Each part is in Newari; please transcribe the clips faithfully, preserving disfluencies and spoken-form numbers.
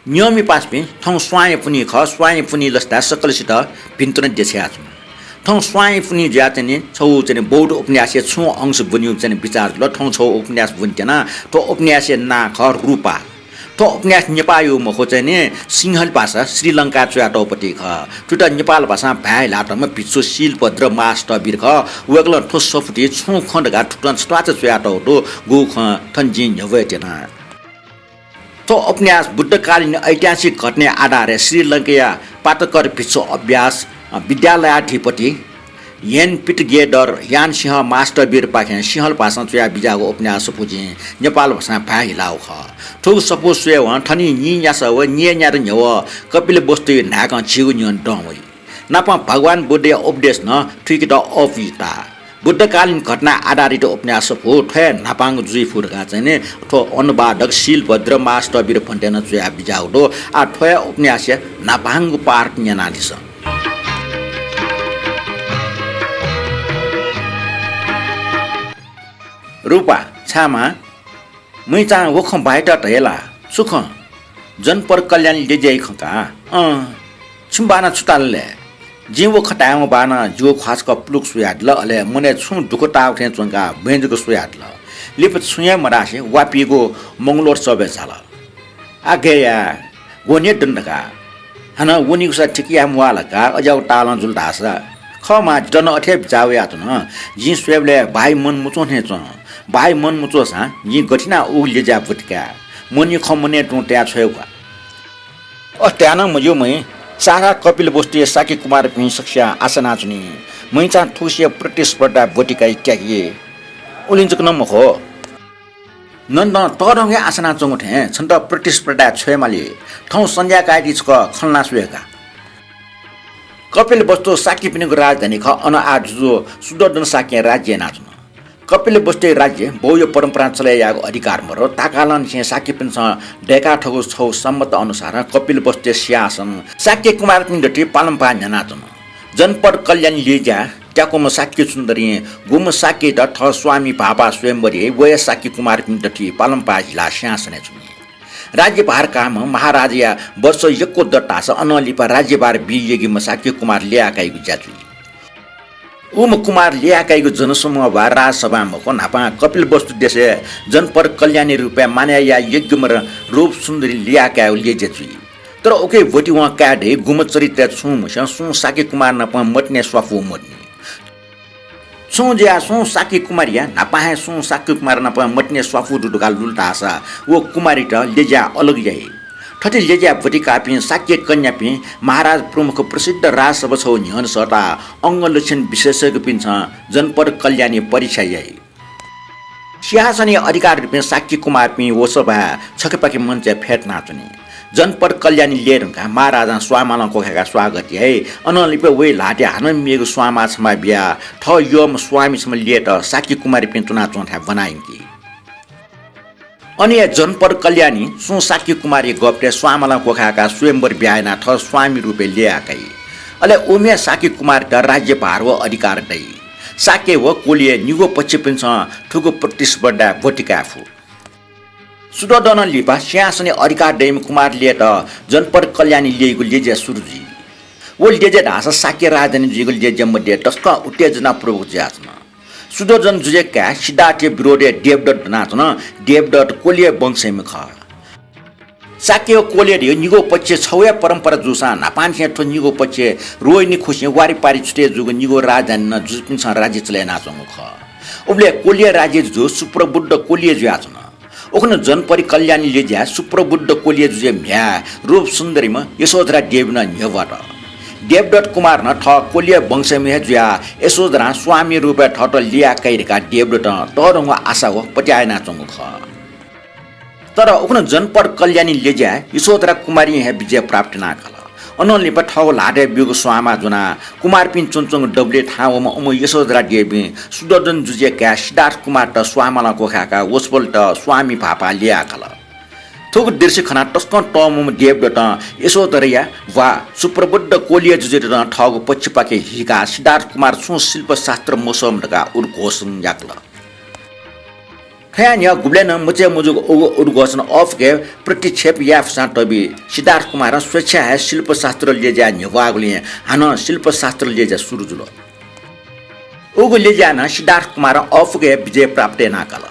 न्यंपिं पासापिं, थौं स्वांया पुन्हि खः, स्वांया पुन्हि लसताय् सकलसित भिंतुना देछानाच्वना। थौं स्वांया पुन्हि जुयाः चाहिँ नि छगू चाहिँ नि बौद्ध उपन्यासया छुं अंश ब्वनेगु चाहिँ नि बिचाः जुल। थौं छगू उपन्यास ब्वनेत्यना। थ्व उपन्यासया नां खः रूपा। थ्व उपन्यास नेपाःया मखु, चाहिँ नि सिंहली भाषा श्रीलंकाय् च्वयातःगु पति खः। थुइत नेपाल भाषां भाय् हिलातःम्ह भिक्षु शीलभद्र महास्थविर खः। वय्कलं थ्व सफुतिइ छुं खँ धकाः थुकथं छत्वाःचा च्वयातःगु दु, गुगु खँ थन जिं न्ह्यब्वयेत्यना। थ्व उपन्यास बुद्धकालीन ऐतिहासिक घटनाया आधारय् श्रीलंकाया पातकर भिक्षु अभ्यास, अ, विद्यालयाधिपति हेन पिटगेडर यानसिंह महास्थविरपाखें सिंहल भाषां च्वया बिज्याःगु उपन्यास सफू जिं नेपाल भाषां भाय् हिलाःगु खः। थुगु सफू स्वयेवं थनिं नीन्यासः व न्यय्न्यादँ न्ह्यः कपिलवस्तुया न्हाय्कं झीगु न्ह्यःने दं वइ। नापं भगवान बुद्धया उपदेश नं थुइकेत अःपुइ ताः। बुद्धकालीन घटना आधारित उपन्यास सफू थ्व हे न्हापांगु जुइ फु धकाः चाहिँ नि थ्व अनुवादक शीलभद्र महास्थविर भन्तें नं च्वया बिज्याःगु दु। आः थ्व हे उपन्यासया न्हापांगु पाठ न्यनादिसँ। रूपा, छाय् मां? मुइचां व खँ बाय्‌त धया ला? छु खँ? जनपद कल्याणी ल्यज्याया खँ का? अँ, छिमि बाःनं छु धाल ले? जिं व खँ धायेवं बाःनं जिगु ख्वाः छकः पुलुक स्वयादिल, अले मनय् छुं दुःख ताःगु थें च्वंकाः बँय् जक स्वयादिल। लिपा छुं हे मधासे वापिगु मंगलोत्सवय् झाल। आः गय् याये, ग्वने दन धकाः। हानं वनीगुसा ठीक याये म्वाः ला का, अज्याःगु तालं जुल धाःसा। खः मां, जितः नं अथे हे बिचाः वयाच्वन। जिं स्वयेबलय् बाःया मन मुचुं थें च्वं। बाःया मन मुचुसां जिं गथे यानाः उगु ल्यज्या ब्वति काये? मनया खँ मनय् तुं तया छ्वयेगु का। अथे यानाः नं मज्यू महि, सारा कपिलवस्तुया शाक्य कुमारपिं सकसियां आशा यानाच्वनी। मुइचां थुगुसिया प्रतिस्पर्धाय् ब्वति काइ त्याकि। उलिं जक नं मखु। नन्तं तःधंगु हे आशा यानाच्वंगु थें छन्त प्रतिस्पर्धाय् छ्वयेमाली। थौं सञ्ज्या कायादी छकः खँ ल्हाना स्वये का। कपिलवस्तु शाक्यपिनिगु राजधानी खः। अन आः जुजु शुद्धोदन शाक्यं राज्य यानाच्वन। कपिलवस्तुया राज्य बौया परम्परां चले यायेगु अधिकार मदु। ताःकालंनिसें शाक्यपिन्सं दय्का थःगु छगू सम्मत अनुसारं कपिलवस्तुया सिंहासन शाक्य कुमारपिं दथुइ पालंपाः न्ह्यानाच्वन। जनपद कल्याणी ल्यज्याय् त्याकूम्ह शाक्य सुन्दरीं गुम्ह शाक्ययात थः स्वामी भाःपाः स्वयम्वर याइ, वया शाक्य कुमारपिं दथुइ पालंपाः हिलाः सिंहासनय् च्वनी। राज्यभार काःम्ह महाराजया वर्ष यक्व दत धाःसा अनं लिपा राज्यभार बी यःगीम्ह शाक्य कुमार ल्ययाकाइगु ज्या जुइ। उम्ह कुमार ल्ययाकाइगु जनसमूह वा राजसभां मखु, न्हापां कपिलवस्तु देशय् जनपद कल्याणी रूपय् मानय् याये योग्यम्ह रूप सुन्दरी ल्ययाकायेगु ल्यज्या जुइ। तर उकी ब्वति वं काये दइ, गुम्ह चरित्रय् छुं म्हस्यं सुं शाक्य कुमार नाप मतिने स्वापू मदुनि। छुं जुयाः सुं शाक्य कुमारया न्हापां हे सुं शाक्य कुमार नाप मतिने स्वापू दु धकाः लुल धाःसा व कुमारीत ल्यज्याय् अलग याइ। थथे ल्यज्याय् ब्वति काःपिं शाक्य कन्यापिं महाराज प्रमुख प्रसिद्ध राजसभा छगू न्ह्यःने सःताः अंगलक्षण विशेषज्ञपिन्सं जनपद कल्याणी परीक्षा याइ। सिंहासनया अधिकार दुपिं शाक्य कुमारपिं व सभाय् छखेपाखे मञ्चय् फ्यतुनाच्वनी। जनपद कल्याणी ल्यये धुंकाः महाराजां स्वांमालं क्वखाय्काः स्वागत याइ। अनं लिपा वया ल्हातय् हानं मेगु स्वांमाः छम्ह बियाः थः यःम्ह स्वामी छम्ह ल्ययेत शाक्य कुमारीपिं च्वनाच्वंथाय् ब्वना यंकी। अन हे जनपद कल्याणी सुं शाक्य कुमारया गःपतय् स्वांमालं क्वखाय्काः स्वयम्वर ब्याहा यानाः थः स्वामी रूपय् ल्ययाकाइ। अले उम्ह शाक्य कुमारयात राज्यभार व अधिकार दइ। शाक्य व कोलिय निगू पक्षपिन्सं थुगु प्रतिस्पर्धाय् ब्वति काये फु। शुद्धोदनं लिपा सिंहासनया अधिकार दइम्ह कुमार ल्ययेत जनपद कल्याणी ल्यइगु ल्यज्या सुरु जुइ। व ल्यज्या धाःसा शाक्य राजधानी जुइगु ल्यज्या मध्ये तसकं उत्तेजनापूर्वक जुयाच्वन। शुद्धोदन जुजुया काय् सिद्धार्थया विरोधय् देवदत्त दनाच्वन। देवदत्त कोलिय वंशयाम्ह खः। शाक्य व कोलिय धइगु निगू पक्ष छगू हे परम्परा जूसां न्हापांनिसें थ्व निगू पक्ष रोहिणी खुसिं वारिपारि छुटे जूगु निगू राजधानीं नं जुजुपिन्सं राज्य चले यानाच्वंगु खः। उबलय् कोलिय राज्य जुजु सुप्रबुद्ध कोलिय जुयाच्वन। उखुन्हु जनपद कल्याणी ल्यज्याय् सुप्रबुद्ध कोलिय जुजुया म्ह्याय् रूप सुन्दरीम्ह यशोधरा देवी नं न्ह्यब्वत। देवदत्त कुमारं थः कोलिय वंशयाम्ह हे जुयाः यशोधरां स्वामी रूपय् थःत ल्ययाकाइ धकाः देवदत्तं तःधंगु आशा व पत्याः यानाच्वंगु खः। तर उखुन्हु जनपद कल्याणी ल्यज्याय् यशोधरा कुमारीं हे विजय प्राप्त यानाः काल। अनं लिपा थःगु ल्हातय् ब्यूगु स्वांमाः ज्वनाः कुमारपिं च्वनाच्वंगु दबुलिइ थाहां वःम्ह उम्ह यशोधरा देवीं शुद्धोदन जुजुया काय् सिद्धार्थ कुमारयात स्वांमालं क्वखाय्काः वसपोलयात स्वामी भाःपाः ल्ययाः काल। थुगु दृश्य खनाः तसकं तंम्वम्ह देवदत्तं यशोधराया भ्वाः सुप्रबुद्ध कोलिय जुजुयात नं थःगु पक्षपाखे हीकाः सिद्धार्थ कुमार छुं शिल्पशास्त्र मस्वःम्ह धकाः उद्घोषण याकल। थ्वया न्ह्यः गुबलें नं मचे मजूगु उगु उद्घोषण अःपुके प्रतिक्षेप याये फुसां तबी सिद्धार्थ कुमारं स्वेच्छाय् हे शिल्पशास्त्र ल्यज्याये न्ह्यब्वाःगुलिं हानं शिल्पशास्त्र ल्यज्या सुरु जुल। उगु ल्यज्यां नं सिद्धार्थ कुमारं अःपुके हे विजय प्राप्त यानाकाल।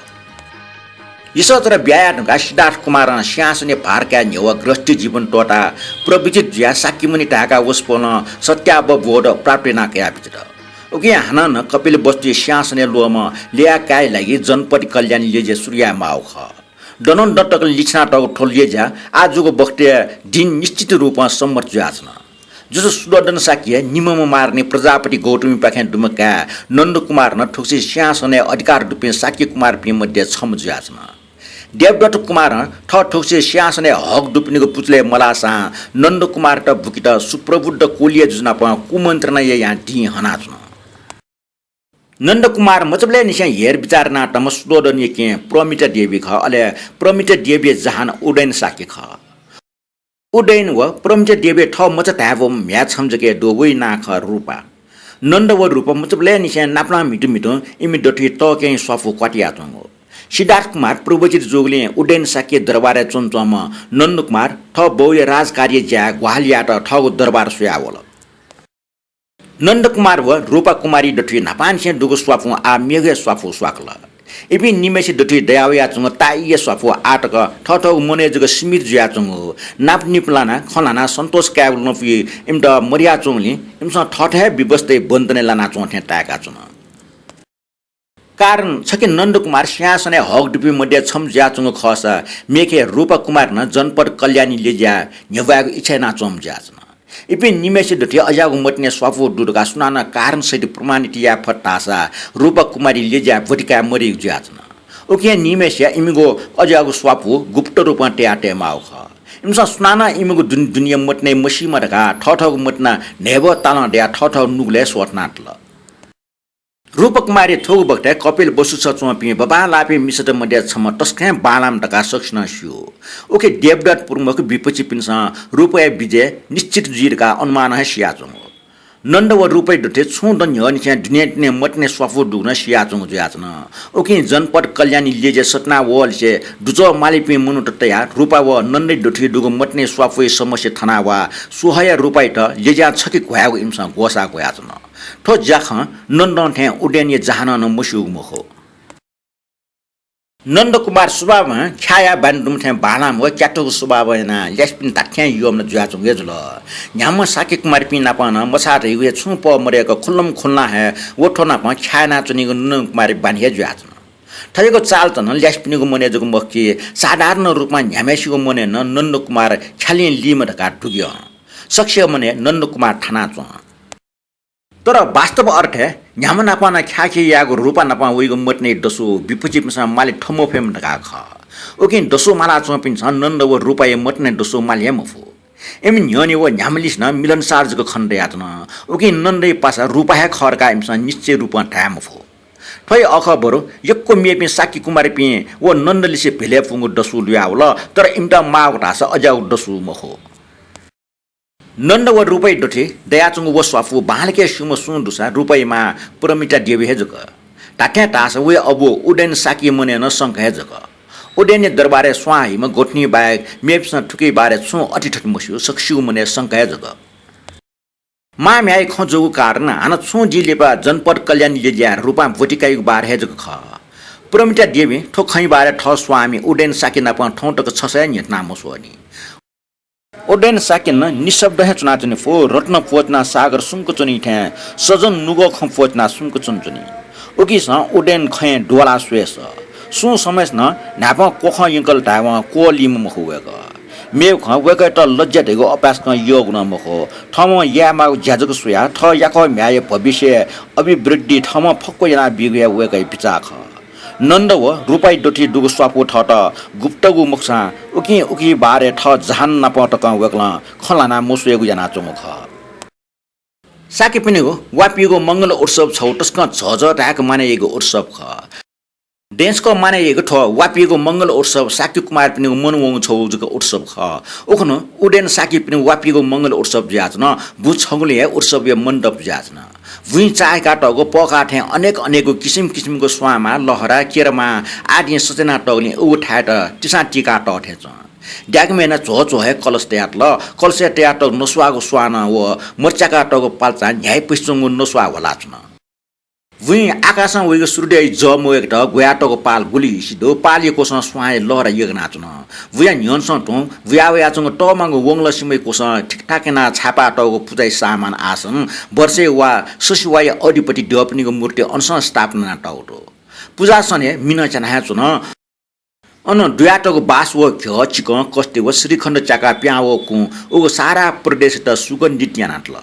इसः तर ब्याहा याये धुंकाः सिद्धार्थ कुमारं सिंहासनय् भार काये न्ह्यब्वाः गृहस्थी जीवन त्वःताः प्रव्रजित जुयाः शाक्यमुनि धाय्काः वसपोलं सत्यावबोध प्राप्त याना कयाबिज्यात। उकिं हानं नं कपिलवस्तुया सिंहासनय् ल्वःमं ल्यया कायेया लागि जनपद कल्याणी ल्यज्या सुरु याये माःगु खः। दनंदन तक लिछिनातःगु थ्व ल्यज्या आः जूगु बखतय् दिं निश्चित रूपं सम्मत जुयाच्वन। जुजु शुद्धोदन शाक्यया निम्हम्ह मारणी प्रजापति गौतमीपाखें दुम्ह काय् नन्दकुमार नं थुगुसी सिंहासनय् अधिकार दुपिं शाक्य कुमारपिं मध्ये छम्ह जुयाच्वन। देवदत्त कुमारं थः थुगुसी सिंहासनय् हक दुपिनिगु पुचलय् मलाःसां नन्दकुमारयात बुकेत सुप्रबुद्ध कोलीय जुजु नाप कुमन्त्रणा यायां दिं हनाच्वन। नन्दकुमार मचाबलय्‌निसें हेरबिचार यानातःम्ह शुद्धोदनया केहेँ प्रमिता देवी खः, अले प्रमिता देवीया जहान उदयन शाक्य खः। उदयन व प्रमिता देवीया थः मचा धायेवःम्ह म्ह्याय् छम्ह जक हे दु, वया नां खः रूपा। नन्द व रूपा मचाबलय्‌निसें नापनाः म्हितुम्हितुं इमि दथुइ तःकेहेँ स्वापू क्वातुयाच्वंगु। सिद्धार्थ कुमार प्रव्रजित जूगुलिं उदयन शाक्यया दरबारय् च्वनाच्वंम्ह नन्दकुमार थः बौया राजकार्य ज्याय् ग्वाहालि यायेत थःगु दरबार स्वयाः वल। नन्दकुमार व रूपा कुमारी दथुइ न्हापांनिसें दुगु स्वापूं आः मेगु हे स्वापू स्वाकल। इपिं निम्हय्‌सित दथुइ दया वयाच्वंगु ताःईया स्वापू आः तक थःथःगु मनय् जक सीमित जुयाच्वंगु। नापनिप लानाः खँ ल्हानाः सन्तोष कायेगु लँपुइ इमित मदयाच्वंगुलिं इमिसं थःथः हे विवशताया बन्धनय् लानाच्वं थें ताय्‌काच्वन। कारण छखे नन्दकुमार सिंहासनय् हक दुपिं मध्ये छम्ह जुयाच्वंगु खःसा मेखे रूपा कुमारी नं जनपद कल्याणी ल्यज्याये न्ह्यब्वायेगु इच्छा यानाच्वंम्ह जुयाच्वन। इपिं निम्हय्‌सित दथुइ अज्याःगु मतिने स्वापू दु धकाः सुनानं कारण सहित प्रमाणित याये फत धाःसा रूपा कुमारी ल्यज्याये ब्वति काये मदइगु जुयाच्वन। उकिं निम्हय्‌सिया इमिगु अज्याःगु स्वापू गुप्त रूपं तयातये माःगु खः। इमिसं सुनानं इमिगु दुने दुनेया मतिने मसीमा धकाः थःथःगु मतिना न्हय्‌बः तालं दयाः थःथःगु नुगलय् स्वथनातल। रूपकुमारी थुगु बखतय् कपिलवस्तुस च्वंपिं बबांलाःपिं मिसात मध्ये छम्ह तसकं बांलाःम्ह धकाः सकसिनं स्यू। उकी देवदत्त प्रमुख विपक्षीपिन्सं रूपाया विजय निश्चित जुइ धकाः अनुमान हे सियाच्वंगु। नन्द व रूपाया दथुइ छुं दँ न्ह्यःनिसें दुने दुने मतिने स्वापू दुगु नं सियाच्वंगु जुयाच्वन। उकिं जनपद कल्याणी ल्यज्या सत्नावःलिसे दुजः मालीपिं मनूत तयाः रूपा व नन्दया दथुइ दुगु मतिने स्वापूया समस्या थनाः वा स्वहया रूपायात ल्यज्यां छखे घ्वायेगु इमिसं ग्वसाः ग्वयाच्वन। थ्व ज्याखँ नन्दं थें उदयनया जहानं नं मस्यूगु मखु। नन्दकुमार स्वभावं ख्याःया बानी दुम्ह थें बांलाःम्ह व क्यातुगु स्वभावं यानाः ल्यासेपिनि धात्थें यःम्ह नं जुयाच्वंगु हे जुल। न्ह्याम्ह शाक्यकुमारीपिं नाप नं मछाः धइगु हे छुं पह मदय्‌क खुल्लम खुल्लां हे व थ्व नाप ख्याः यानाच्वनीगु नन्दकुमारया बानी हे जुयाच्वन। थज्याःगु चालचलन ल्यासेपिनिगु मनय् जक मखु कि साधारण रूपं न्ह्याम्हय्‌सिगु मनय् नं नन्दकुमार ख्यालें लीम्ह धकाः दुग्यं। सकसिया मनय् नन्दकुमार थानाच्वं। तर वास्तव अर्थय् न्ह्याम्ह नाप नं ख्याःखिइ यायेगु रूपा नाप वइगु मतिने दसु विपक्षीपिन्सं माले थ्वमफयेमा धकाः खः। उकिं दसु मालाच्वंपिन्सं नन्द व रूपाया मतिने दसु माले हे मफु। इमि न्ह्यःने व न्ह्याम्हलिसे नं मिलनसार जक खने दयाच्वन। उकिं नन्दया पासा रूपा हे खः धकाः इमिसं निश्चय रूपं धाये मफु। थ्वया अःखः बरु यक्व मेपिं शाक्यकुमारीपिं व नन्दलिसे भेले पुंगु दसु लुयावल, तर इमित माःगु धाःसा अज्याःगु दसु मखु। नन्द व रूपाया दथुइ दयाच्वंगु व स्वापू बांलाक हे स्यूम्ह सुं दुसा रूपाया मां प्रमिता देवी हे जक। धात्थें धाःसा वया अबु उदयन शाक्यया मनय् नं शंका हे जक। उदयनया दरबारय् स्वां हइम्ह गौतमी बाहेक मेपिन्सं थुकिया बारे छुं अथे थथे मस्यू, सकसिगु मनय् शंका हे जक। मां म्ह्याय् खँ जूगु कारण हानं छुं दिं लिपा जनपद कल्याणी ल्यज्याय् रूपां ब्वति काइगु बारे हे जक खः। प्रमिता देवीं थ्व खँया बारे थः स्वामी उदयन शाक्य नाप थौं तक छसः हे न्ह्यथना मस्वःनि। उदयन शाक्यं निशब्द हे च्वनाच्वने फु, रत्न प्वःच्वनाः सागर सुम्क च्वनी थें सजन नुगः खँ प्वःच्वनाः सुम्क च्वनाच्वनी। उकिसं उदयन खँय् दुवालाः स्वयेसः। सुं छम्हय्‌सिनं न्हाय्‌पं क्वखं यंकल धायेवं क्वःलीम्ह मखु वय्‌कः। मेगु खँ वय्‌कःयात लज्या धइगु अपाय्‌सकं यःगु नं मखु। थःम्हं यायेमाःगु ज्या जक स्वयाः थः याकः म्ह्याय्‌या भविष्यय् अभिवृद्धि थःम्हं फक्व यानाबीगु हे वय्‌कःया बिचाः खः। नन्द व रूपाया दथुइ दुगु स्वापू थःत गुप्तगु मखुसां उकिं उकिया बारे थः जहान नाप तकं वय्‌कलं खँ ल्हाना मस्वयेगु यानाच्वंगु खः। शाक्यपिनिगु वापिगु मंगल उत्सव छगू तसकं झःझः धाय्‌क मानय् याइगु उत्सव खः। दँय्‌सकं मानय् याइगु थ्व वापिगु मंगल उत्सव शाक्य कुमारपिनिगु मनवंगु छगू जक उत्सव खः। उखुन्हु उदेन शाक्यपिनिगु वापिगु मंगल उत्सव जुयाच्वन। बुँ छगुलिं हे उत्सवया मण्डप जुयाच्वन। बुँइ चाःहिकातःगु पःखाः थें अनेक अनेकगु किसिम किसिमगु स्वांमा, लहरा, केरामा आदिं सच्यानातःगुलिं उगु थाय्‌त तिसां तीकातः थें च्वं। द्यागुम्ह यानाः झ्वःझ्वः हे कलश तयातल। कलशय् तयातःगु नस्वाःगु स्वानं व मचाकातःगु पाल्चां न्ह्याइपुसे च्वंगु नस्वाः ह्वलाच्वन। बुँइ आकाशं वइगु सूर्योदय जः मवय्‌केत ग्वयातःगु पाल गुलि हिसि दु, पालया क्वसं स्वांया लहरा यगनाच्वन। बुँया न्ह्यःने तुं बुया वयाच्वंगु तःमागु वंगलं सिमाया क्वसं ठिकठाक यानाः छाय्‌पातःगु पुजाया सामान आसन, वर्षे वा ससि वाया अधिपति द्यःपिनिगु मूर्ति अनसं स्थापना यानातःगु दु। पुजासनय् मि नं च्याना हे च्वन। अन दुयातःगु बास व घ्यः, चिकं, कस्ते व श्रीखण्ड च्याकाः पिहां वःगु कुं उगु सारा प्रदेशयात सुगन्धित यानातल।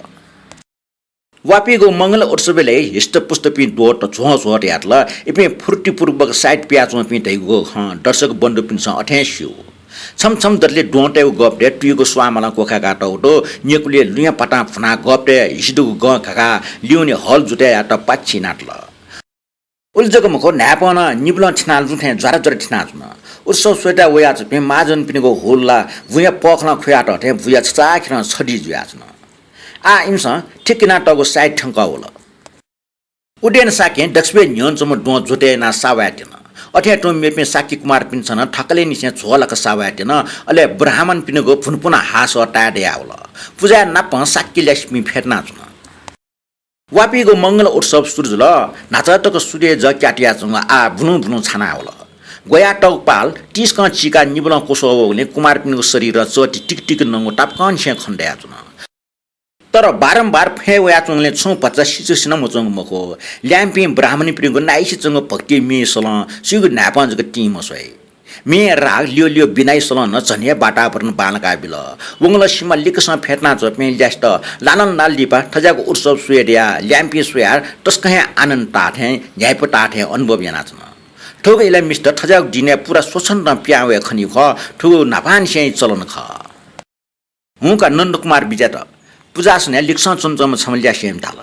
वापिगु मंगल उत्सवय् हिष्टपुष्टपिं द्वहंत झ्वःझ्वः तयातल। इपिं फुर्तिपूर्वक साइत पियाच्वंपिं धइगु खँ दर्शक बन्धुपिन्सं अथें स्यू। छम्ह छम्ह दतले द्वहंतय्‌गु गःपतय् तुयुगु स्वांमालं क्वखाय्‌कातःगु दु। न्यकुलिइ लुँया पातां फुनाः गःपतय् हिसि दुगु गं घाकाः ल्यूने हल जुतय्‌यात पाक्षि यानातल। उलि जक मखु, न्हाय्‌पं नं निबलं थिनाः लुँ थें ज्वारा ज्वारा थिनाच्वन। उत्सव स्वयेत वयाच्वंपिं महाजनपिनिगु हुल्ला बुँया पःखलं खुयातः थें बुँया छचाःखेरं छधी जुयाच्वन। आः इमिसं ठीक यानातःगु साइत थ्यंकः वल। उदेन शाक्यं दक्वसिबय् न्ह्यःने च्वंम्ह द्वहं ज्वतय् यानाः सावाये त्यन। अथें तुं मेपिं शाक्य कुमारपिन्सं नं थकालिनिसें झ्वःलाक सावाये त्यन। अले ब्राह्मणपिनिगु भुनपुना हासः ताये दयावल। पुजाय् नापं शाक्य ल्यासेपिं फ्यतुनाच्वन। वापिगु मंगल उत्सव सुरु जुल। न्हाचः तक सूर्य जः क्यातुयाच्वंगु आः बुलुं बुलुं छानावल। ग्वयातःगु पाल तिसकं चीकाः निबलं क्वसः वःगुलिं कुमारपिनिगु शरीरं चःति टिकटिक नंगु तापाकंनिसें खने दयाच्वन। तर बारम्बार फय् वयाच्वंगुलिं छुं भचा सिचुसिनं मच्वंगु मखु। ल्याय्‌म्हपिं ब्राह्मणपिनिगु नाइसिचंगु भक्ति मीसलं सुइगु न्हाय्‌पं जक तिं मस्वइ। में राग ल्यू ल्यू बिनाइसलं नं झन हे वातावरण बांलाका बिल। वंगलं सिमा लिक्कसं फ्यतुनाच्वंपिं ल्यासेत लालन लाल लिपा थज्याःगु उत्सव स्वये दयाः ल्याय्‌म्हपिं स्वयाः तसकं हे आनन्द ताः थें, न्ह्याइपु ताः थें अनुभव यानाच्वन। थुगु इलय् मिस्त थज्याःगु दिनय् पूरा स्वच्छन्दं पिहां वये खनीगु खः। थुगु न्हापांनिसें चलन खः। हुँ का नन्दकुमार बिज्यात, पुजासनय् लिक्कसं च्वनाच्वंम्ह छम्ह ल्यासें धाल।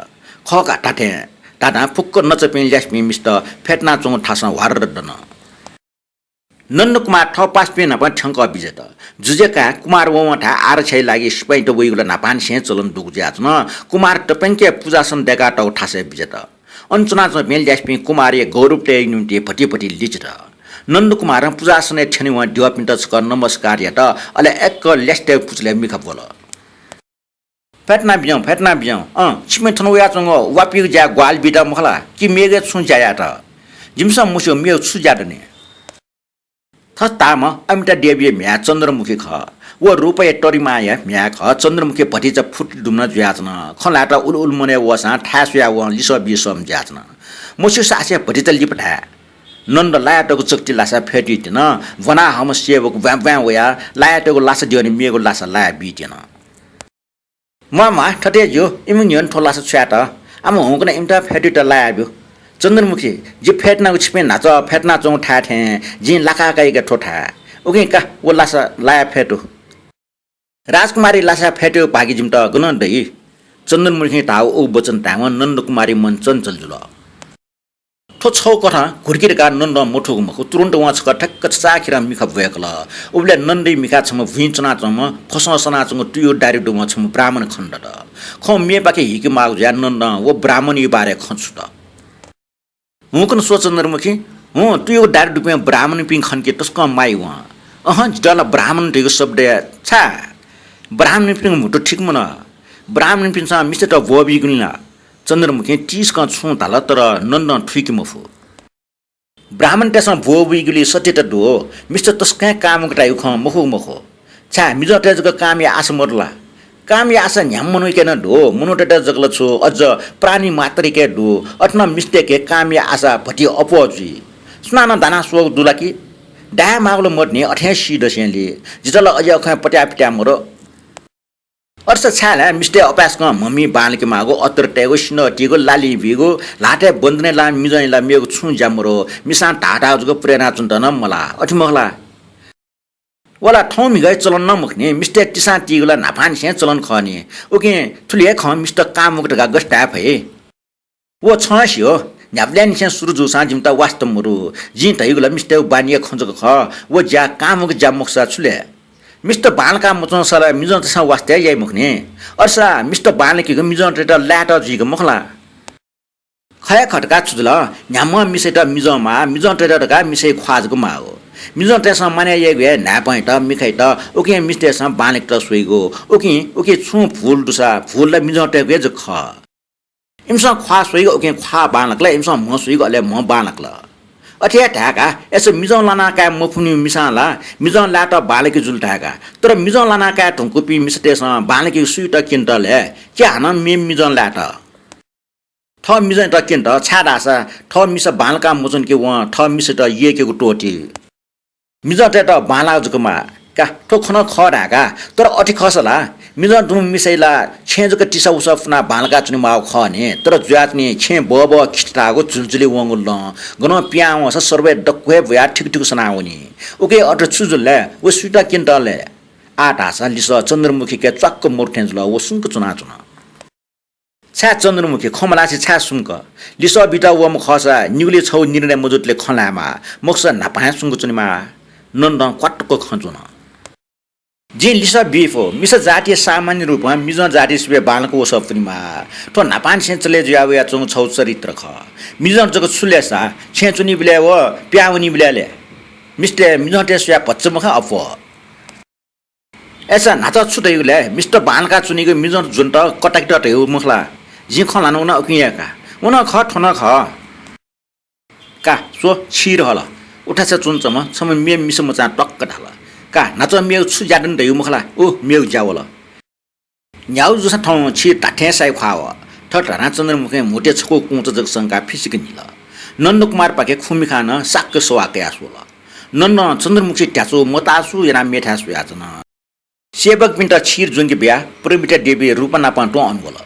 खः का धात्थें धाधां फुक्क नचापिं ल्यासेपिं मिस्त फ्यतुनाच्वंगु थासं ह्वार्र दन। नन्दकुमार थः पासापिं नाप थ्यंकः बिज्यात। जुज्या काय् कुमार वंवंथाय् आरक्षाया लागि सिपाइँत वइगु ला न्हापांनिसें चलन दुगु जुयाच्वन। कुमार तप्यंक पुजासन दय्‌कातःगु थासय् बिज्यात। अन च्वनाच्वंपिं ल्यासेपिं कुमारया गौरव तयेगु निंतिं भति भति लिचित। नन्दकुमारं पुजासनय् थ्यनेवं द्यःपिन्त छकः नमस्कार यात, अले अय्‌क ल्यासेतय्‌गु पुचलय् मिखा ब्वल। फ्यतुना बिज्याहुँ, फ्यतुना बिज्याहुँ। अँ, छिपिं थन वयाच्वंगु वापिगु ज्याय् ग्वाहालि बीत मखु ला कि मेगु हे छुं ज्या यायेत? जिमिसं मस्यू मेगु छु ज्या दनि। थथे धाःम्ह अमिता देवीया म्ह्याय् चन्द्रमुखी खः। व रूपया तरिमाया म्ह्याय् खः। चन्द्रमुखी भतिचा फुर्ति दुम्ह जुयाच्वन। खँ ल्हायेत उलि उलि मनय् वःसां थाय् स्वयाः वं लिसः बी सःम्ह जुयाच्वन। मस्यूसा आसें भतिचा लिपा धाये। नन्द लायातःगु चकति लासा फ्यतुइ त्यन। ब्वनाहःम्ह सेवक ब्वाँय् ब्वाँय् वयाः लायातःगु लासा द्यःने मेगु लासा लाया बी त्यन। म्वाः म्वाः, थथे ज्यू, इमिगु न्ह्यःने थ्व लासा छ्वयात। आम हुंकन इमित फ्यतुइत लाया ब्यु। चन्द्रमुखी, जि फ्यतुनागु छिपिं न्हाचः फ्यतुनाच्वंगु थाय् थें जिं लाकाकाइगु थ्व थाय्। उकिं का, व लासा लाया फ्यतु। राजकुमारी लासा फ्यतुइगु भाग्य जिमित गनं दइ? चन्द्रमुखीं धाःगु उगु वचन धायेवं नन्दकुमारी मन चञ्चल जुल। थ्व छगू कथं घुर्की धकाः नन्दं मथूगु मखु, तुरुन्त वं छकः ठ्याक्क छचाःखेरं मिखा ब्वय्‌कल। उबलय् नन्दया मिखाय् छम्ह भुइँ च्वनाच्वंम्ह फसं सनाच्वंगु तुयुगु दारी दुम्ह छम्ह ब्राह्मण खनेदत। खँ मेपाखे हीकेमाःगु जुयाः नन्दं व ब्राह्मणया बारे खँ छुत। हुंकन स्व चन्द्रमुखी, हुँ, तुयुगु दारी दुपिं ब्राह्मणपिं खनकि तसकं माया वं। अहँ, जितः ला ब्राह्मण धइगु शब्दया छाय्? ब्राह्मणपिनिगु म्हुतु ठीक मन्वः। ब्राह्मणपिन्सं मिस्तय्‌त ब्वःबीगुलिं ला। चन्द्रमुखीं तिसकं छुं धाल, तर नन्दं थुइके मफु। ब्राह्मणतय्‌सं ब्वःबीगुलिं सत्यता दु, मिस्त तसकं हे कामुक धाइगु खँ मखु मखु। छाय्, मिजंतय् जक कामया आशा मदु ला? कामया आशा न्ह्याम्ह मनूयाके नं दु, मनूतय्‌त जक ला छु, अझ प्राणी मात्रयाके दु। अथे नं मिस्तय्‌के कामया आशा भति अप्वः जुइ। सुनानं दाना स्वःगु दु ला कि? दायेमाःगु ला मदुनि, अथें सी दसेंलि। जितः ला अज्याःगु खँय् पत्याः पित्याः मदु। अथेसा छाय् ला मिस्तय् अपाय्‌सकं म्हमि बांलाकेमाःगु, अत्तर तयेगु, सिन्हः तीगु, लालिं बीगु, ल्हातय् बन्धनय् लाःम्ह मिजंया ला मेगु छुं ज्या मदु, मिसां धाःथाय् जक पुरय् यानाच्वनेत नं मलाः, अथे मखु ला? व ला थौं म्हिगःया चलन नं मखु नि, मिस्तय् तिसां तीगु ला न्हापांनिसें चलन खः नि। उकिं थुलि हे खँ मिस्त कामुक धकाः गथे धाये फइ? व छं स्यू, न्ह्याबलेंनिसें सुरु जूसां जिमित वास्ता मदु। जिं धयागु ला मिस्तय् बानीया खँ जक खः। व ज्या कांम्हगु ज्या मखुसा छु ले? मिस्त बांलाका मच्वंसा ला मिजंतय्सं वास्ता हे याइ मखु नि। अय्सा मिस्त बांलाकेगु मिजंतय्त लायेत जुइगु मखु ला? खः हे खः धकाः छु जुल? न्ह्याम्हं मिसायात मिजं माः, मिजंतय्त धकाः मिसाया ख्वाः जक माः। मिजंतय्सं मानय् याइगु हे न्हाय्पंयात, मिखायात, उकिं मिस्तय्सं बांलाकेत स्वइगु। उकिं, उकी छुं भूल दुसा, भूल ला मिजंतय्गु हे जक खः। इमिसं ख्वाः स्वइगु, उकिं ख्वाः बांलाकल, इमिसं म्ह स्वइगु, अले म्ह बांलाकल। अथे हे धाय्का, अय्सा मिजं लाना काये मफुनि मिसां ला मिजं लायेत बांलाके जुल धाय्का। तर मिजं लाना काये धुंकूपिं मिसातय्सं बांलाकेगु सुयात क्यनेत ले? कि हानं मेम्ह मिजं लायेत? थः मिजंयात क्यनेत, छाय्धाःसा थः मिसा बांलाका मच्वंके वं थः मिसायात यय्केगु त्वःती। मिजंतय्त बांलाः जक माः का, थ्व खँ नं खः धाय्का। तर अथे खःसा ला मिजं दुम्ह मिसाया ला छेँय् जक तिसा उसा फुनाः बांलाका च्वनेमाःगु खः नि। तर जुयाच्वनी छेँय् बबः खितिताःगु झुलझुले वंगु लँ, गनं पिहां वंसा सर्वय् दक्व हे ब्वयाः थिकु थिकु सनावनी। उकी अथे छु जुल ले? व सुयात क्यनेत ले? आः धाःसा लिसः चन्द्रमुखीके च्वाक्क मरु थें जुल, व सुम्क च्वनाच्वन। छाय् चन्द्रमुखी, खँ मल्हासे छाय् सुम्क? लिसः बीत वःम्ह खःसा निगुलिइ छगू निर्णय मजुतले खँ ल्हायेमाः, मखुसा न्हापां हे सुम्क च्वनेमाः। नन्दं क्वातुक्क खँ च्वन। जिं लिसः बी फु, मिसा जातिया सामान्य रूपं मिजं जातिया सिबय् बांलाक वसः पुनेमाः। थ्व न्हापांनिसें चले जुया वयाच्वंगु छगू चरित्र खः। मिजं जक छु लेसा, छेँय् च्वनीबलय् व पिहां वनीबलय् ले? मिस्तय् मिजंतय् स्वयाः भचा मखा अप्वः। अय्सा न्हाचः छु धयागु ले? मिस्त बांलाका च्वनीगु मिजं जुन्त कताकेत धयागु मखु ला? जिं खँ ल्हानागु नं उकिं हे का। व नं खः, थ्व नं खः। का, स्व, क्षीर हल। उथासय् च्वनाच्वंम्ह छम्ह मेम्ह मिसा मचां त्वाक्क धाल। का, न्हाचः मेगु छु ज्या दनि धयागु मखु ला? उ, मेगु ज्या वल। न्ह्यागु जूसां थौं क्षीर धात्थें साइ ख्वाः वः। थथे धानाः चन्द्रमुखीं म्हुतुइ छकू कुंचा जक संकाः फिसिक न्हिल। नन्दकुमारपाखें खुमिखां नं साक्क सवाः कयाः स्वल। नन्दं चन्द्रमुखीया ध्याचु मतासु यानाः मेथाय् स्वयाच्वन। सेवकपिन्त क्षीर ज्वंके बियाः प्रमिता देवी रूपा नाप तुं अन वल।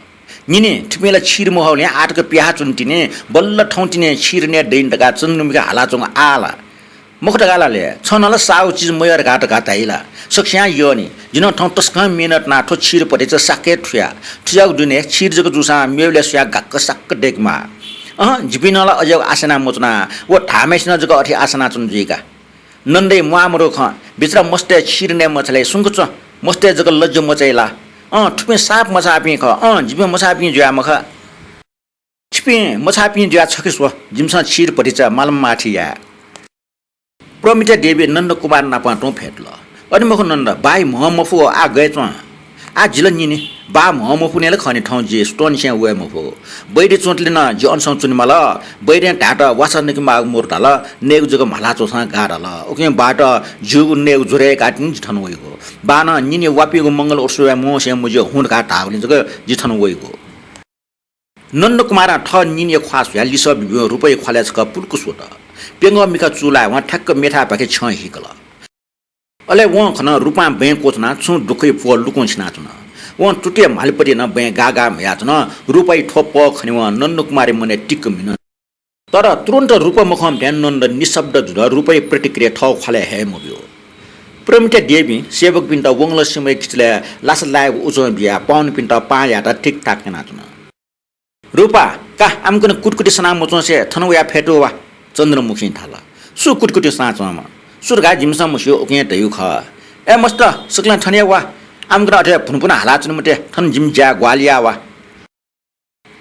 न्यने, थुपिं ला क्षीर मखुलिं आःतक पिहां च्वन तिनि, बल्ल थौं तिनि क्षीर नये दइनि धकाः चन्द्रमुखीं हालाच्वंगु आः ला? मखु धकाः ला ले? छं नं ला साःगु चिज मयः धकाः धकाः धाइ ला? सकसियां यः नि। जि नं थौं तसकं मेहनत यानाः थ्व क्षीर भतिचा साक्क हे थुया। थुयागु दुने क्षीर जक जूसां मेबलय् स्वयाः गाक्क साक्क दय्केमाः। अहँ, जिपिं नं ला अज्याःगु आशा याना मच्वना। व धाःम्हय्सिनं जक अथे आशा यानाच्वन जुइ का। नन्दया म्वाःमदुगु खँ, बिचरा मस्तय् क्षीर नये मछाले, सुम्क च्वँ, मस्तय् जक लज्या मचाइ ला? अँ, थुपिं साप मछाःपिं खः, अँ, जिपिं मछाःपिं जुया मखा। छिपिं मछाःपिं जुया छखे स्व, जिमिसं क्षीर भतिचा मालम्माथि याये। प्रमिता देवी नन्दकुमार नाप तुं फ्यतुल। अथे मखु नन्द, बाइ म्ह मफु, आः गय् च्वं? आः जि ला न्यने, बाः म्ह मफुनिं ला खः नि थौं जि सुथंनिसें वये मफु। बैद्य च्वंतले नं जि अनसं च्वनेमाल। बैद्यं धायेत वासः नकेमाःगु मदु धाल, नयेगु जक म्हाला च्वंसां गाः धाल। उकिं बाःयात ज्यूगु नयेगु ज्वरय् काः तिनि जि थन वइगु। बाःनं न्यने वापिंगु मंगल उत्सवय् म्वंसें मज्यू हुँ धकाः धाःगुलिं जक जि थन वइगु। नन्दकुमारं थः न्यनेया ख्वाः स्वयाः लिसः बिब्यूम्ह रूपाया ख्वालय् छकः पुलुक स्वत। प्यंगः मिखा चूलायेवं ठ्याक्क मेथाय्पाखे छ्यं हिकल। अले वं खन, रूपां बँय् क्वछुनाः छुं दुःखया प्वः लुकुं सिनाच्वन। वं तुतिया म्हालपतिइ नं बँय् गाः गाः म्हयाच्वन। रूपाया थ्व प्वः खनेवं नन्दकुमारया मनय् तिक्क म्हिन। तर तुरुन्त रूपा मखंम्ह थें नन्द निशब्द जुल। रूपाया प्रतिक्रिया थः ख्वालय् हये मब्यू। प्रमिता देवीं सेवकपिन्त वंगलसिमय् किचलय् लासा लायेगु उजं बियाः पाहुनेपिन्त पाहां यायेत थिकथाक यानाच्वन। रूपा, का, आम्कन कुतकुति सना मच्वंसे थन वयाः फ्यतु वा। चन्द्रमुखीं धाल। सु कुतकुति सनाच्वंम्ह? सु धकाः जिमिसं मस्यू, उकिं धयागु खः। ए मस्त, सकलें थन हे वा। आम्कन अथे भुनभुन हालाच्वने मते, थन जिमि ज्याय् ग्वाहालि याः वा।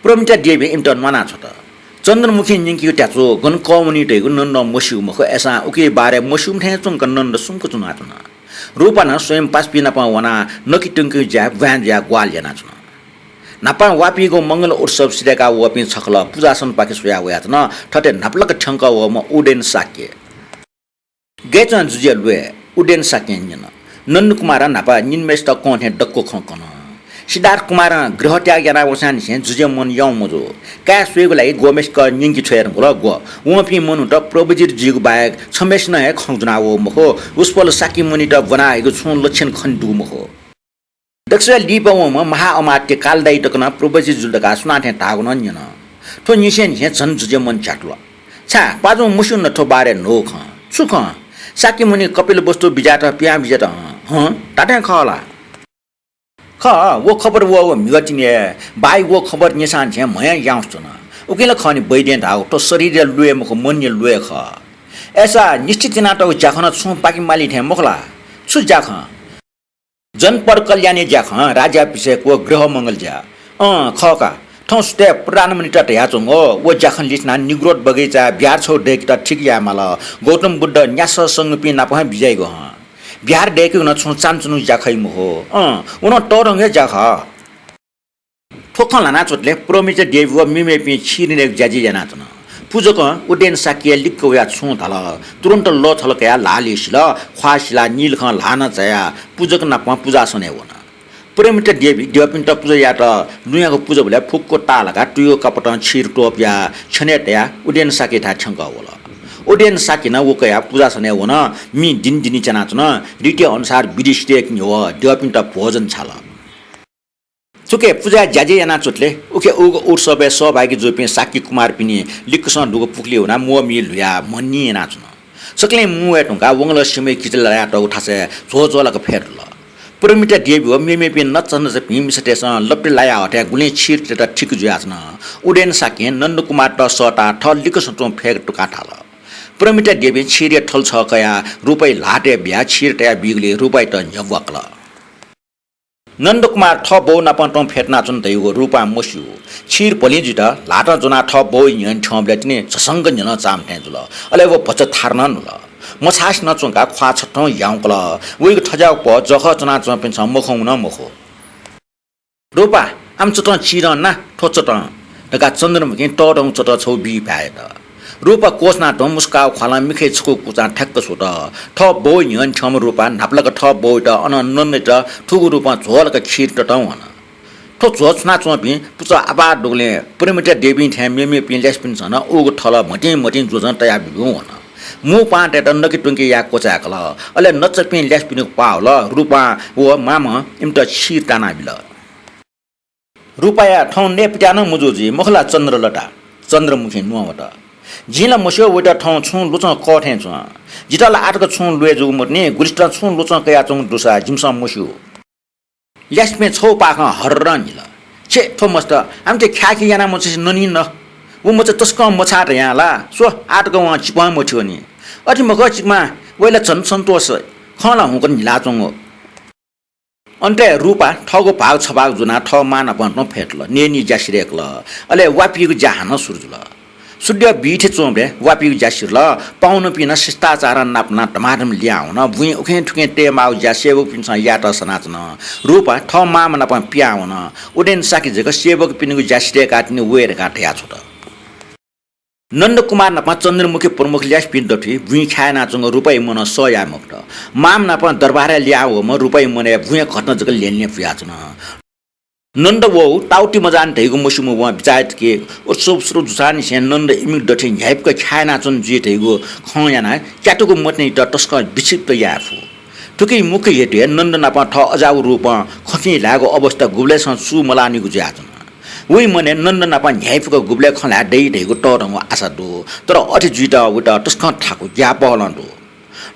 प्रमिता देवीं इमित न्वाना छ्वत। चन्द्रमुखीं न्यंकीगु ध्याचु गन कःवनी धइगु नन्दं मस्यू मखु, अय्सां उकिया बारे मस्यूम्ह थें च्वंक नन्द सुम्क च्वनाच्वन। रूपा नं स्वयं पासापिं नाप वनाः नकित्युंकिं ज्याय् ब्वाँय् जुयाः ग्वाहालि यानाच्वन। न्हापां वापिंगु मंगल उत्सव सिधय्का वःपिं छखलः पुजासनपाखे स्वयाः वयाच्वन। थथे न्हापालाक थ्यंकः वःम्ह उदेन शाक्य। गय् च्वं जुजुया ल्वय्? उदेन शाक्यं न्यन। नन्दकुमारं न्हापा न्यनीम्हय्सित कंथें दक्व खँ कन। सिद्धार्थ कुमारं गृहत्याग यानाः वःसांनिसें जुजुया मन याउँगु मजू। काय् स्वयेगु लागि ग्वम्हय्सित न्यंके छ्वये धुंकल, ग्व? वंपिं मनूत प्रव्रजित जुइगु बाहेक छम्हय्सिनं हे खँ ज्वना वःगु मखु। उसपल शाक्यमुनित ब्वना हइगु छुं लक्षण खने दुगु मखु। दक्वसिबय् लिपा वंम्ह महाअमात्य कालदाइ तक नं प्रव्रजित जुल धकाः सुनां थें धाःगु नं न्यन। थ्व न्यंसेंनिसें झन जुजुया मन झ्यातुल। छाय् पाजुं मस्यूनि ला थ्व बारे न्हूगु खँ? छु खँ? शाक्यमुनि कपिलवस्तु बिज्यात पिहां बिज्यात हं? हं, धात्थें खः ला? खः, व खबर वःगु म्हिगः तिनि हे। बाइ व खबर न्यंसांनिसें म्हयां याउँसे च्वन। उकिं ला खः नि वैद्यं धाःगु, थ्व शरीरया ल्वय् मखु, मनया ल्वय् खः। अय्सा निश्चित यानातःगु ज्याखँ नं छुं पाकि माली थें मखु ला? छु ज्याखँ? जनपद कल्याणया ज्याखँ, राज्याभिषेक व गृह मंगल ज्या। अँ, खः का। थौं सुथय् प्रधानमन्त्रीत धयाच्वंगु, व ज्याखँ लिछिनाः निग्रोध बगैँचाय् बिहार छगू दय्केत ठीक यायेमाल। गौतम बुद्ध न्यासः संघपिं नाप हे बिज्याइगु हं। बिहार दय्केगु नं छुं चानचुनिगु ज्याखँ मखु। अँ, व नं तःधंगु हे ज्याखः। थ्व खँ ल्हानाच्वंतले प्रमिता देवी व मेमेपिं क्षीर नयेगु ज्याझ्वः यानाच्वन। पुजकं उदेन शाक्यया लिक्क वयाः छुं धाल। तुरुन्त लःथल कयाः ल्हाः लिसिल। ख्वाः सिलाः नीलखं ल्हाः नं चायाः पुजक नाप पुजासनय् वन। प्रमिता देवी द्यःपिन्त पुजा यायेत लुँयागु पुजाबलय् फुक्क ताःलाकाः तुयुगु कपटं क्षीर त्वपुयाः छ्यनय् तयाः उदेन शाक्यथाय् थ्यंकः वल। उदेन शाक्य नं व कयाः पुजासनय् वन। मि दिनिदिनि च्यानाच्वन। रीति अनुसार विधि सिधय्केत न्ह्यः द्यःपिन्त भोजन छाल। थुकी पुजाया ज्याझ्वः यानाच्वंतले उकी उगु उत्सवय् सहभागी जूपिं शाक्य कुमारपिनि लिक्कसं दुगु पुखुलिइ वनाः म्वःमि ल्हुयाः म्हनिं यानाच्वन। सकलें मुं वये धुंकाः वंगलं सिमय् किचि लायातःगु थासय् झ्वःझ्वःलाक फय्तल। प्रमिता देवी व मेमेपिं नचानचापिं मिसातय्सं लप्ति लाया हथाय् गुलिं क्षीर तयेत ठीक जुयाच्वन। उदेन शाक्यं नन्दकुमारत सःताः थः लिक्कसं तुं फय्के धुंकाः धाल। प्रमिता देवीं क्षीरया थल छगः कयाः रूपाया ल्हातय् बियाः क्षीर तयाः बीगुलिं रूपायात न्ह्यब्वाकल। नन्दकुमार थः बौ नाप तुं फ्यतुनाच्वन धइगु रूपां मस्यू। क्षीर भलिं जुइत ल्हातं ज्वनाः थः बौया न्ह्यःने थ्यंबलय् तिनि झसंक न्ह्यलं चाःम्ह थें जुल। अले व भचा थारु नं नुल। मछासे नं च्वंकाः ख्वाः छथं याउँकल। वइगु थज्याःगु पह जःखः च्वनाच्वंपिन्सं मखंगु नं मखु। रूपा, आम चतं चिधं ना, थ्व चतं धकाः चन्द्रमुखीं तःधंगु चतं छगू बी भाय् यात। रूपा क्वछुनाः तुं मुसुकाःगु ख्वालं मिखय् छकू कुचां थ्याक्क स्वत। थः बौया न्ह्यःने थ्यंम्ह रूपा न्हापालाक थः बौयात अनं नन्दयात थुगु रूपं झ्वःलाक क्षीर ततं वन। थ्व झ्वःछुनाच्वंपिं पुचः आपाः दुगुलिं प्रमिता देवीं थें मेमेपिं ल्यासेपिन्सं नं उगु थल म्हतिं म्हतिं ज्वजं तयाः बिब्यूगु वन। मू पाहांतय्त नके त्वंके याये क्वचाय्कल। अले नचापिं ल्यासेपिनिगु पाः वल। रूपां व मामं इमित क्षीर तानाबिल। रूपाया थौं नयेपित्याः नं मजू जुइ, मखु ला चन्द्रलता? चन्द्रमुखीं न्ववात। जिं ला मस्यू, वइत थौं छुं लुचं कः थें च्वं। जितः ला आःतक छुं ल्वय् जूगु मदुनि, गुलिसितं छुं लुचं कयाच्वंगु दुसा जिमिसं मस्यू। ल्यासेपिं छगू पाखं हर्रं न्हिल। छे, थ्व मस्त, आमथे ख्याःखे यानाः मछिसे ननी न। व मचा तसकं मछाः धयां ला, स्व, आःतक वं चिपं मथ्यंनि। अथे मखु चिकमा, वइ ला झन सन्तोष, खँ ला हुंकन न्हिलाच्वंगु। अन्तय् रूपा थःगु भाग छभाग ज्वनाः थः मां नाप तुं फ्यतुल, न्यनी ज्या सिधय्कल। अले वापिइगु ज्या हानं सुरु जुल। सूर्य बीथें च्वंबलय् वापिइगु ज्या सिधल। पाहुंपिं नं शिष्टाचारं नापनाः धमाधम लिहां वन। बुँइ उखें थुखें तयेमाःगु ज्या सेवकपिन्सं यायेत सनाच्वन। रूपा थः मांम्ह नाप पिहां वन। उदेन शाक्य जक सेवकपिनिगु ज्या सिधय्काः तिनि वये धकाः धयाछ्वत। नन्दकुमार नाप चन्द्रमुखी प्रमुख ल्यासेपिं दथुइ बुँइ ख्याः यानाच्वंगु रूपाया मनं सह याये मफुत। मांम्ह नाप दरबारय् लिहां वःम्ह रूपाया मनय् बुँया घटना जक ल्यंल्यं पुयाच्वन। नन्द वःगु ताःगु ति मजःनि धइगु मस्यूम्ह वं बिचाः यात कि उत्सव सुरु जूसांनिसें नन्द इमिगु दथुइ न्ह्याइपुक ख्याः यानाच्वन जुइ धइगु खँ यानाः क्यातुगु मतिनायात तसकं विक्षिप्त याये फु। थुकिया मुख्य हेतु हे नन्द नाप थः अज्याःगु रूपं खँ ल्हायेगु अवस्था गुबलेसं चूमलाःनिगु जुयाच्वन। वइ मनय् नन्द नाप न्ह्याइपुक गुबलय् खँ ल्हाये दइ धइगु तःधंगु आशा दु, तर अथे जुइत वइत तसकं थाकु ग्याःपहलं दु।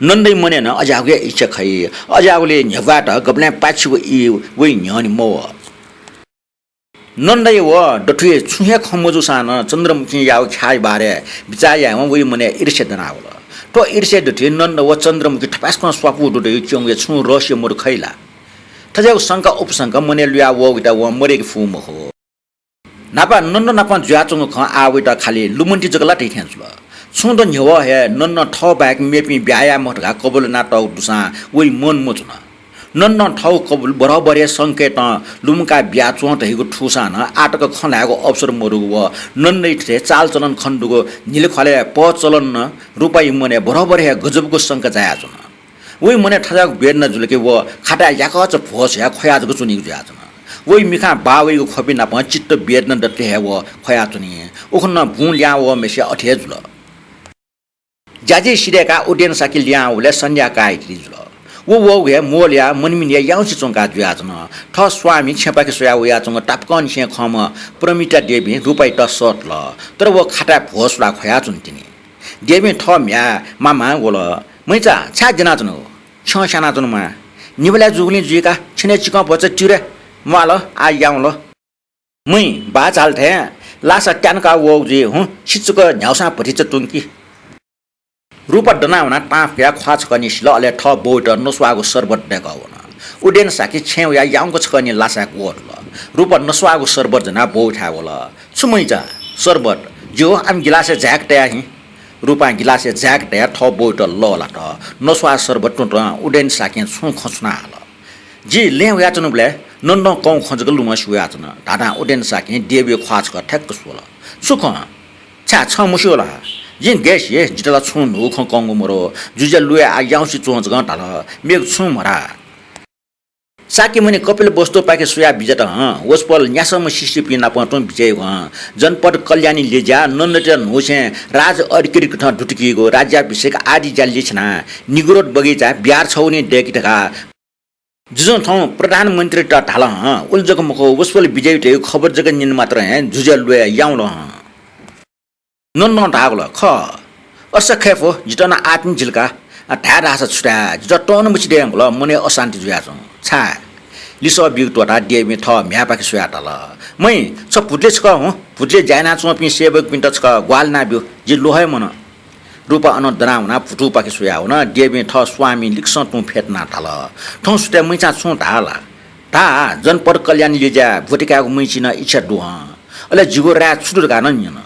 नन्दया मनय् नं अज्याःगु हे इच्छा खइ। अज्याःगुलिइ न्ह्यब्वायेत गबलें पाय्छि व ई वइ न्ह्यःने मवः। नन्दया व दथुइ छुं हे खँ मजूसां नं चन्द्रमुखीं याःगु ख्याःया बारे बिचाः यायेवं वइ मनय् ईर्ष्या दनावल। थ्व ईर्ष्या दथुइ नन्द व चन्द्रमुखी थपाय्सकं स्वापू दु धइगु क्यंगुया छुं रहस्य मदु खइ ला? थज्याःगु शंका उपशंका मनय् लुयावःगुयात वं मदय्के फू मखु। न्हापा नन्द नाप जुयाच्वंगु खँ आः वइत खालि लुमन्ति जक ला धइथें जुल। छुं द न्ह्यवः हे नन्दं थः बाहेक मेपिं ब्याहा याये मखु धकाः कबुल यानातःगु दुसां वइ मन मच्वन। नन्दं थःगु कबुल बराबर हे संकेतं लुमंकाः बियाच्वं धइगु थूसां नं आःतक खँ ल्हायेगु अवसर मदुगु व नन्दया थथे चालचलन खनेदुगु न्हिलि ख्वालय् पहः चलन नं रूपाया मनय् बराबर हे गजबगु शंका जायाच्वन। वइ मनय् थज्याःगु वेदना जुल कि व खाताय् याकःचा भ्वस हुयाः ख्वया जक च्वनीगु जुयाच्वन। वइ मिखां बाः वइगु ख्वपि नाप चित्त वेदना दतले हे व ख्वयाच्वनी। उखुन्हु बुँ लिहां वःम्हेसिया अथे हे जुल। ज्याझ्वः सिधय्काः उदेन शाक्य लिहां वःबलय् सन्ध्या काःया तिथि जुल। व वःगु हे मोलया मनमिनिया याउँसे च्वंका जुयाच्वन। थः स्वामी छेँपाखे स्वयाः वयाच्वंगु तापाकंनिसें खंम्ह प्रमिता देवीं रूपायात सःतल, तर व खाताय् भ्वस हुलाः ख्वयाच्वन तिनि। देवीं थः म्ह्याय् मामां वल। मैचा, छाय् द्यनाच्वनागु? छ्यं स्यानाच्वनागु मां। निभालय् जूगुलिं जुइका, छेनय् चिकं भचा च्यू रे। म्वाल, आः याउँल। महि, बाः चाल थें लासा त्यानका वःगु जुइ हुँ, सिचुक न्ह्याउसां भतिचा तुंकि। रूपा दनाः वनाः तां फुकाः ख्वाः छकः निसिल, अले थः बौइत नस्वाःगु शरबत दय्कः वन। उदेन साकें छेँय् वयाः याउँक छकः निं लासाय् ग्वतुल। रूपा नस्वाःगु शरबत ज्वनाः बौथाय् वल। छु मइचा? शरबत। ज्यू, आम गिलासय् झाय्क तया हिँ। रूपां गिलासय् झाय्क तयाः थः बौइत लःल्हात। नस्वाः शरबत तुं तुं उदेन साकें छुं खँ छुना हल। जि लँय् वयाच्वनाबलय् नन्दं कंगु खँ जक लुमंसे वयाच्वन धाधां उदेन साकें देवीया ख्वाः छकः ठ्याक्क स्वल। छु खँ? छाय् छं मस्यू ला? जिं गय् सी, जितः ला छुं न्हूगु खँ कंगु मदु। जुजुया लुँय् आः याउँसे च्वं जकं धाल, मेगु छुं मधाः। शाक्यमुनि कपिलवस्तुपाखे स्वयाः बिज्यात हं, वसपोल न्यासःम्ह शिष्यपिं नाप तुं बिज्याइगु हं, जनपद कल्याणी ल्यज्याः नन्दयात न्हूसें राज अधिकारीकथं दुतुकीगु, राज्याभिषेक आदि ज्या लिछ्यानाः निगुरोध बगैंचाय् बिहार छगू निं दय्के धकाः जुजुं थौं प्रधानमन्त्रीयात धाल हं, उलि जक मखु, वसपोल बिज्याइगु धइगु खबर जक न्यने मात्रं हे जुजुया लुँय् याउँल हं। नन्दं धाःगु ला खः। असा खय् फु, जितः नं आःत नि जिल का। आ, धाये धाःसा छु धाये, जितः तं नं मछिं धयागु ला मनय् अशान्ति जुयाच्वं। छाय्? लिसः बीगु त्वःताः देवीं थः म्ह्याय्‌पाखे स्वयाः धाल, महि, छ भुतले छकः हुँ, भुतले ज्या यानाच्वंपिं सेवकपिन्त छकः ग्वाहालि यानाब्यु, जि ल्वहः हे मन। रूपा अनं दनाः वनाः भुतूपाखे स्वयाः वन। देवीं थः स्वामी लिक्कसं तुं फ्यतुनाः धाल, थौं सुथय् मइचां छुं धाः ला? धाः, जनपद कल्याणी ल्यज्याय् ब्वति कायेगु मइचिं नं इच्छा दु हं। अले जिगु राय छु दु धकाः नं न्यन।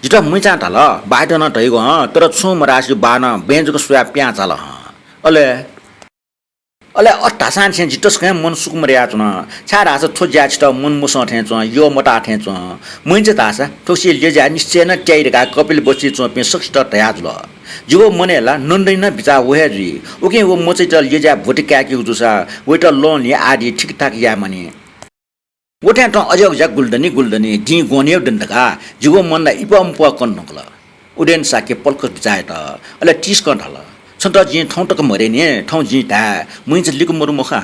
जितः मइचां धाल, बाःइत नं धइगु हं, तर छुं मधासें बाःनं बँय् जक स्वयाः पिहां झाल हं। अले, अले अथे धाःसां छेँ जि तसकं हे मन सुख मदयाच्वन, छाय्‌धाःसा थ्व ज्याय् छितः मन मसं थें च्वं, यः मताः थें च्वं। मइचा धाःसा थुगुसी ल्यज्याय् निश्चय नं त्याइ धकाः कपिलवस्तुइ च्वंपिं सकसित धयाजुल। जिगु मनय् ला नन्दया नं बिचाः व हे जुइ। उकिं व मचायात ल्यज्याय् ब्वति काय्‌केगु जूसा वयात लंलिं आदि ठिकठाक याये मानि। व थें तुं अज्याःगु ज्या गुलि दनि, गुलि दनि, दिं ग्वने हे दनि धकाः जिगु मन ला इप्वः मप्वः कने धुंकल। उदेन शाक्यं पलख बिचाः यात, अले तिसकं धाल, छन्त जिं थौं तक मधयानि, थौं जिं धाये, मइचा लिक्क मदु मखु।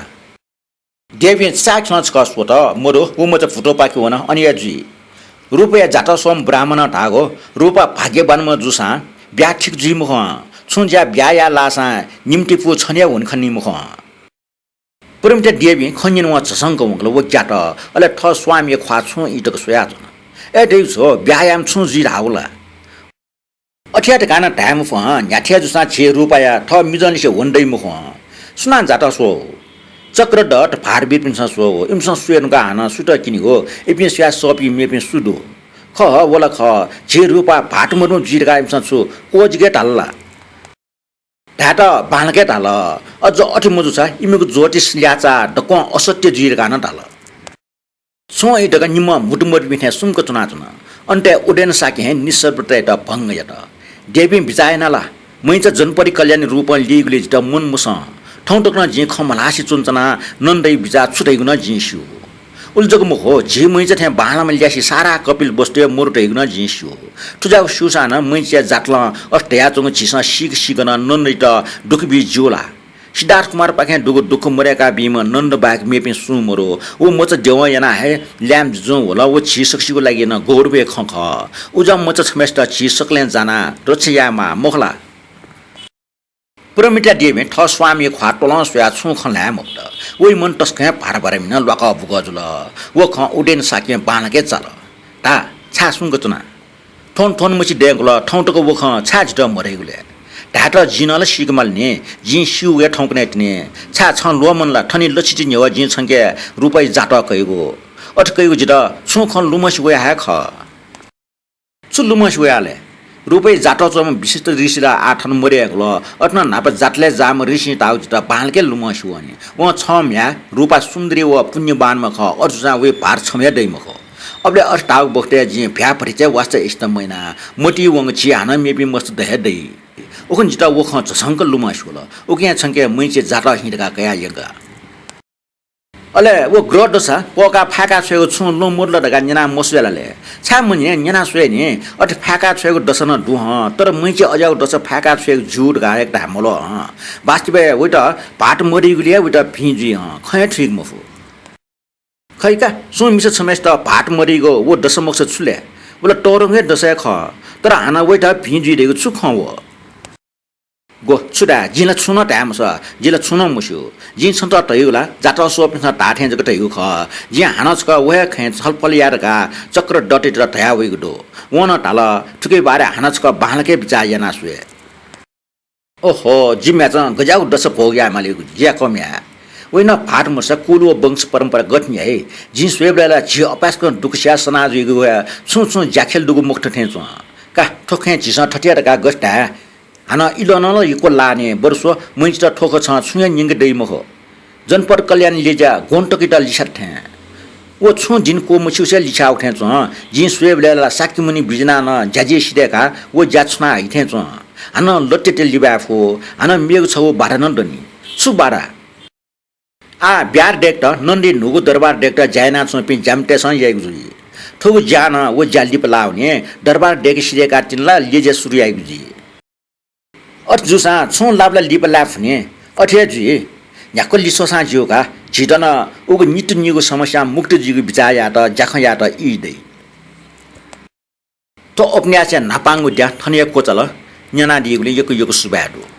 देवीं चाःखिलं छकः स्वत, मदु, व मचा भुतूपाखे वन, अन हे जुइ। रूपाया जातः स्वःम्ह ब्राह्मणं धाःगु, रूपा भाग्यवानम्ह जूसां ब्याहा ठीक जुइ मखु हं। छुं ज्या ब्याहा याये लाःसां निम्हतिपू छन्हु हे हुनिखनी मखु हं। परमिता देवीं खँ न्यनावं झसंक वंकल। व ग्यात, अले थः स्वामीया ख्वाः छुं ई तक स्वयाच्वन। अय् दइगु छु, ब्याहा यायेमा छुं जुइ धाःगु ला? अथे हे धकाः नं धाये मफु हं, न्ह्याथे जूसां झी रूपाया थः मिजंलिसे वन दइ मखु हं। सुनां जातः स्वः? चक्रधर भाट बीरपिन्सं स्वः। इमिसं स्वये धुंकाः हानं सुइत किनीगु, इपिं स्वयाः सःपिं मेपिं सु दु? खः, व ला खः, झी रूपा भाःत मदुम्ह जुइ धकाः इमिसं छु क्वःजिके धाल ला? धायेत बांलाक हे धाल। अझ अथे मजूसा इमिगु ज्योतिष ल्याःचाः दक्वं असत्य जुइ धकाः नं धाल। छुं ई तक निम्हं म्हुतुमदुपिं थें सुम्क च्वनाच्वन। अन्तय् उदेन शाक्यं हे निःशब्दतायात भंग यात। देवीं बिचाः यानाः ला, मइचा जनपद कल्याणी रूपं ल्यइगुलिं जितः मन मसं। थौं तक नं जिं खँ मल्हासे च्वनाच्वना, नन्दया बिचाः छु धइगु नं जिं स्यू। उलि जक मखु, झी मइचा थें बांलाम्ह ल्यासे सारा कपिलवस्तु हे मदु धइगु नं जिं स्यू। थुज्याःगु स्यूसां नं मइचाया जातलं अथे धयाच्वंगु झीसं सीक सीक नं नन्दयात दुःख बी ज्यू ला? सिद्धार्थ कुमारपाखें दुगु दुःख मदय्का बीम्ह नन्द बाहेक मेपिं सुं मदु। व मचा द्यवं यानाः हे ल्याय्म्ह जुजुं ह्वल। व झी सकसिगु लागि नं गौरवया खँ खः। उज्याःम्ह मचा छम्हय्सित झी सकलें जानाः रक्षा यायेमाः मखु ला? परमिता देवीं थः स्वामीया ख्वाः त्वलं स्वयाः छुं खँ ल्हाये मफुत। वया मन तसकं हे भाराभारामि नं ल्वाकः बुकः जुल। व खँ उदेन शाक्यं बांलाक हे चाल। धा, छाय् सुम्क च्वना? थौं थौं मछिं धयागु ला, थौं तक व खँ छाय् जितः मधयागु ले? धायेत जिं नं ला सीके माल नि, जिं स्यू हे थौंकन्हय् तिनि। छाय् छं ल्वःमन ला, थनि लच्छि ति न्ह्यः जिं छंके रूपाया जातः कयागु। अथे कयागु जितः छुं खँ लुमंसे वयाः हे खः। छु लुमंसे वयाः ले? रूपाया जातः च्वंम्ह विशिष्ट ऋषि ला आः थन मदयागु ला, अथे नं न्हापा जातलय् जाःम्ह ऋषिं धाःगु जितः बांलाक हे लुमंसे वः नि। वं छं म्ह्याय् रूपा सुन्दरी व पुण्यवानम्ह खः, अथे जूसां वया भाःत छम्ह हे दइ मखु। अबलय् अथे धाःगु बखतय् जिं भ्याः भतिचा हे वास्ता इसित मयाना, मतिइ वंगु झी हानं मेपिं मस्त द हे दइ। उखुन्हु जितः व खँ झसंक लुमंसे वल। उकिं छंके मइचाया जातः हिं धकाः कयाः यंका। अले व ग्रह दशा पःकाः फाय्का छ्वयेगु छुं ल्वहं मदु ला धकाः न्यना मस्वये ला ले? छाय् मन्यं, न्यना स्वये नि। अथे फाय्का छ्वयेगु दशा नं दु हं, तर मइचाया अज्याःगु दशा फाय्का छ्वयेगु ज्यू धकाः हे धाये मल्वः हं। वास्तवय् वइत भाःत मदइगुलिं हे वइत भिं जुइ हं, खँ हे थुइक मफु। खइ का, सुं मिसा छम्हय्सित भाःत मदइगु व दशा मखुसा छु ले? व ला तःधंगु हे दशा हे खः, तर हानं वइत भिं जुइ धइगु छु खँ व? ग्व, छु धाये, जिं ला छुं नं धाये मसः, जिं ला छुं नं मस्यू। जिं छन्त धयागु ला जातः स्वःपिन्सं धाःथें जक धयागु खः। जिं हानं छकः व हे खँय् छलफल या धकाः चक्रदत्तयात धयावइगु दु। वं नं धाल, थुकिया बारे हानं छकः बांलाक बिचाः याना स्वये। ओहो, जि म्ह्याय्‌चां गज्याःगु दसा भोग याये मालीगु ज्या कम याये। वइ नं भाःत मदुसा कुल व वंश परम्परा गथे याइ? जिं स्वयेबलय् ला झी अपाय्‌सकं दुःख सियाः सना जुइगु हे छुं छुं ज्याखेल दुगु मखुत थें च्वं। का, थ्व खँय् झीसं थथे याये धकाः गथे धाये? हानं इलनं ला यक्व लाः नि, बरु स्व, मय्‌जुयात थ्व खँ छं छुं हे न्यंके दइ मखु। जनपद कल्याण ल्यज्या ग्वन्त तकयात लिछ्यात थें। व छुं जिं क्वमछिउसे लिछ्याःगु थें च्वं। जिं स्वयेबलय् ला शाक्यमुनि बिज्यानाः नं ज्याझ्वः सिधय्‌काः व ज्या छुना हइ थें च्वं। हानं लत्तेत लिबाये फु, हानं मेगु छगू बाधा नं दनि। छु बाधा? आः ब्याहा दय्‌केत नन्दया न्हूगु दरबार दय्‌केत ज्या यानाच्वंपिं ज्यामितय्‌सं याइगु जुइ। थुगु ज्यां नं व ज्या लिपा लाः हुनिं दरबार दय्‌के सिधय्‌काः तिनि ला ल्यज्या सुरु याइगु जुइ। अथे जूसां छुं लाःबलय् लिपा लाये फु नि। अथे हे जुइ। न्ह्याक्व लिछ्वःसां ज्यू का, झीत नं उगु नित्य निगू समस्यां मुक्त जुइगु बिचाः यायेत ज्याखँ यायेत ई दइ। थ्व उपन्यासया न्हापांगु द्या थन हे क्वचाल। न्यनादीगुलिं यक्व यक्व सुभाय् दु।